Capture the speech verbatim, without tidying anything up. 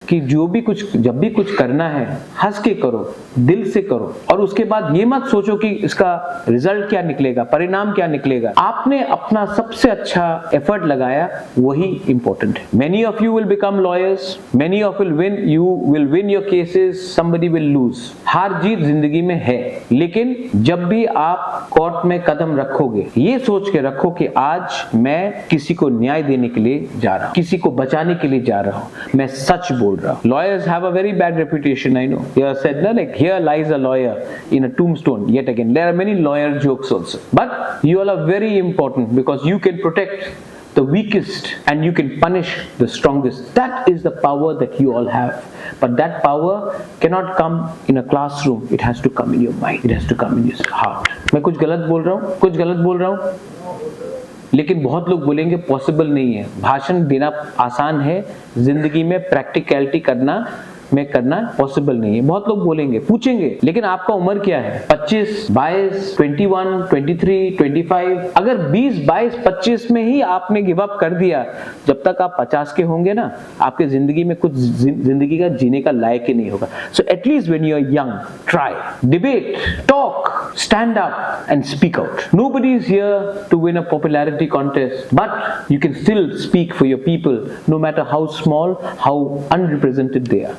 कि जो भी कुछ, जब भी कुछ करना है, हंस के करो, दिल से करो, और उसके बाद ये मत सोचो कि इसका रिजल्ट क्या निकलेगा, परिणाम क्या निकलेगा। आपने अपना सबसे अच्छा एफर्ट लगाया, वही इंपॉर्टेंट है। Many of you will become lawyers, many of will win, you will win your cases, somebody will lose. हार जीत जिंदगी में है, लेकिन जब भी आप कोर्ट में कदम रखोगे, ये सोच के रखो कि आज मैं किसी को न्याय देने के लिए जा रहा हूँ, किसी को बचाने के लिए जा रहा हूँ, मैं सच बोल रहा हूँ। Lawyers have a very bad reputation, I know. You have said, na, like, "Here lies a lawyer in a tombstone." Yet again, there are many lawyer jokes also. But you all are very important because you can protect the weakest and you can punish the strongest. That is the power that you all have. But that power cannot come in a classroom. It has to come in your mind. It has to come in your heart. मैं कुछ गलत बोल रहा हूँ, कुछ गलत बोल रहा हूँ, लेकिन बहुत लोग बोलेंगे पॉसिबल नहीं है। भाषण देना आसान है, जिंदगी में प्रैक्टिकलिटी करना में करना पॉसिबल नहीं है। बहुत लोग बोलेंगे, पूछेंगे, "लेकिन आपका उम्र क्या है?" पच्चीस, बाईस, twenty one, twenty three, twenty five. अगर बीस, बाईस, पच्चीस में ही आपने गिव अप कर दिया, जब तक आप पचास के होंगे ना, आपके जिंदगी में कुछ जिन-, जिंदगी का जीने का लायक ही नहीं होगा। So at least when you are young, try, debate, talk, stand up and speak out. Nobody is here to win a popularity contest, but you can still speak for your people, no matter how small, how unrepresented they are.